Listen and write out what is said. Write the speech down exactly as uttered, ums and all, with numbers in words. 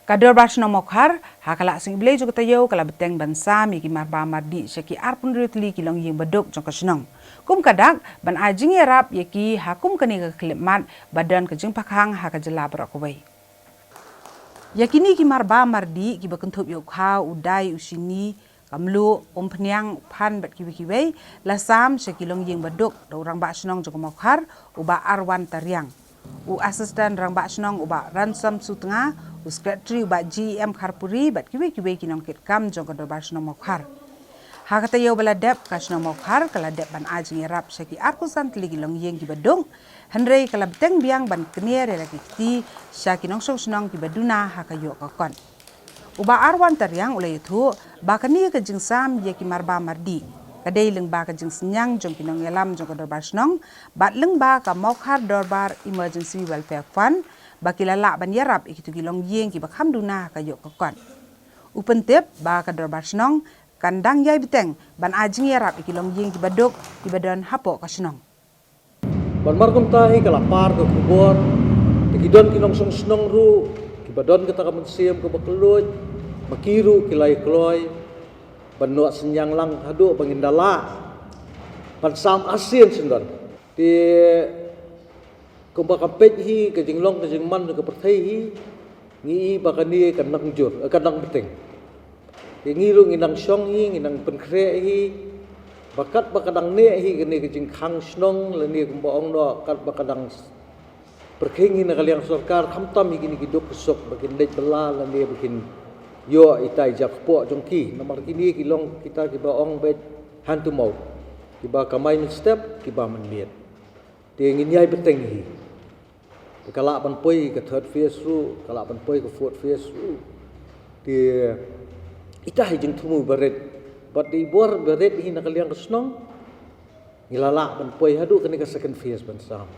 Ka Dorbar Shnong Mawkhar ha ka la sngi Blei jong ka taïew ka la bteng ban sam ïa ki marba mardih sha ki arphew tylli ki longïing baduk jong ka shnong. Kum ka dak ban ai jingïarap ïa ki ha kum kane ka khyllipmat ba don ka jingpyrkhang ha ka jylla baroh kawei. Ïa kine ki marba mardih kiba kynthup ïa u khaw, u dai, u shini, ka mluh, umphniang, u phan bad kiwei kiwei la sam sha ki longïing baduk da u rangbah shnong jong ka Mawkhar, u Bah Arwan Tariang, u assistant rangbah shnong u Bah Ransom Sutnga, u secretary u Bah G M Kharpuri bad kiwei kiwei ki nongkitkam jong ka Dorbar Shnong Mawkhar. Ha ka taïew ba la dep ka shnong Mawkhar ka la dep ban ai jingïarap sha ki arphew san tylli ki longïing kiba duk, hynrei ka la bteng biang ban kner ïa la ki kti sha ki nongshong shnong kiba duna ha ka ïoh ka kot. U Bah Arwan Tariang u la ïathuh ba kane ka jingsam ïa ki marba mardih ka dei lyngba ka jingsngewsih jong ki nongïalam jong ka Dorbar Shnong bad lyngba ka Mawkhar Dorbar Emergency Welfare Fund ba ki la lah ban ïarap ïa kito ki longïing kiba kham duna ha ka ïoh ka kot. U pyntip ba ka Dorbar Shnong kan dang ïai bteng ban ai jingïarap ïa ki longïing kiba duk kiba don hapoh ka shnong. Ban mar kumta hi ka la par ka khubor, te ki don ki nongshong shnong ruh kiba don kata ka mynsiem kaba kylluid, ma ki ruh ki la ïa kloi ban noh synñiang lang haduh ba ngin da lah ban sam arsien shen don. Te kumba ka peit hi ka jinglong ka jingman ka pyrthei hi, ngi i ba kane ka nang jur, ka nang bteng. Te ngi ruh ngi nang shong hi, ngi nang pynkhreh hi ba katba ka dang neh hi kane ka jingkhang shnong lane kumba ong noh katba ka dang pyrkhing hi na ka liang sorkar, khamtam hi kine ki duk ki suk ba kin leit bylla lane ba kin ïoh ita i jaka kpoh jong ki. Namar kine ki long kita kiba ong beit hand to mouth, kiba kamai mynstep kiba mynmiet. Te ngin ïai bteng hi. Te ka lah ban poi ka third phase ruh, ka lah ban poi ka fourth phase ruh. Te ita hi jingthmu barit, bad i bor barit hi na ka liang ka shnong ngi la lah ban poi haduh kane ka second phase ban sam.